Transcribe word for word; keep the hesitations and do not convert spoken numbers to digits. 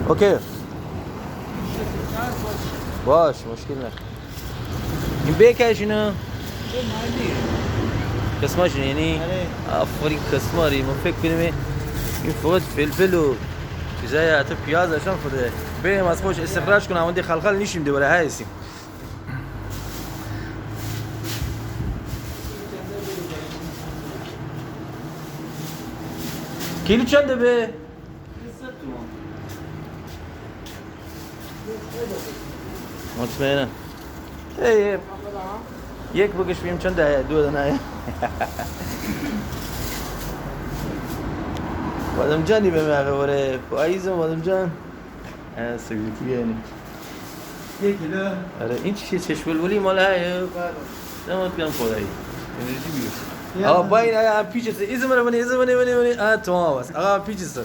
اوکی. باش، مشکل نه. این بکش اینو. قسماش اینه، یعنی. آره. آفرین، قسماری. من فکر کنم این فقط فلفل و چیزای، حتی پیاز اشان فده. بریم از خوش استخراج کنم، اون دی خلخال نیشیم، دوباره هستیم. کیلو چنده به؟ مطمئنم. ای، ای. یک بکش بیم چند دو دانه. بادمجانی به مغه وره. پاییزم بادمجان. اه، سویتی یعنی. یک کیلو. آره، این چیه؟ چشم بلبلی مال هایه. بله. دمت گرم خدایی. انرژی بیفته. آقا، با این، آقا، پیچ است. ایزم رو بنی، ایزم بنی، بنی، بنی. آه، تمام است. آقا، پیچ است.